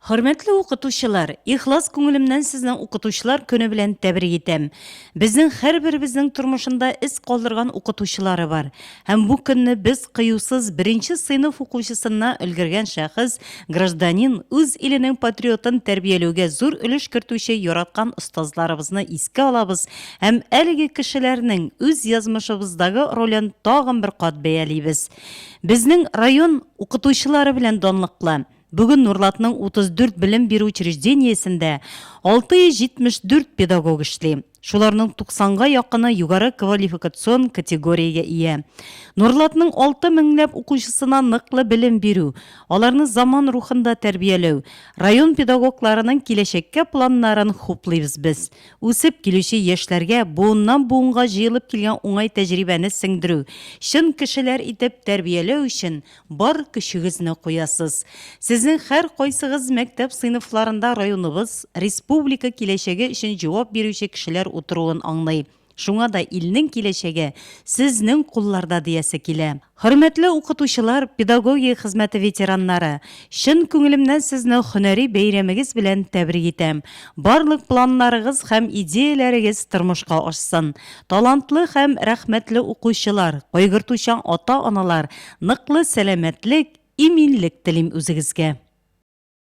Хөрмәтле укытучылар, ихлас күңелемнән сезне Укытучылар көне белән тәбрик итәм. Безнең һәрберебезнең тормышында эз калдырган укытучылары бар. Һәм бу көнне без кыюсыз беренче сыйныф укучысына өлгергән шәхес, гражданин, үз иленең патриотын тәрбияләүгә зур өлеш кертүче яраткан остазларыбызны искә алабыз һәм әлеге кешеләрнең үз язмышыбыздагы ролен тагын бер кат бәялибез. Безнең район укытучылары белән данлыклы. Бүген Нурлатның 34 белем бирү учреждениесендә 674 педагог эшли. Шуларның 90-га якыны югары квалификацион категориягә ия. Нурлатның 6 меңләп укучысына ныклы белем бирү, аларны заман рухында тәрбияләү, район педагогларының киләчәккә планнарын хуплыйбыз без. Үсеп килүче яшьләргә буыннан-буынга җыелып килгән уңай тәҗрибәне сеңдерү, чын кешеләр итеп тәрбияләү өчен Бар көчегезне куясыз. Сезнең һәркайсыгыз мәктәп сыйныфларында районыбыз, республика киләчәге өчен җавап бирүче кешеләр утыруын аңлый. Шуңа да илнең киләчәге сезнең кулларда диясе килә. Хөрмәтле укытучылар, педагогия хезмәте ветераннары! Чын күңелемнән сезне һөнәри бәйрәмегез белән тәбрик итәм. Барлык планнарыгыз һәм идеяләрегез тормышка ашсын. Талантлы һәм рәхмәтле укучылар, кайгыртучан ата-аналар, ныклы сәламәтлек, иминлек телим үзегезгә.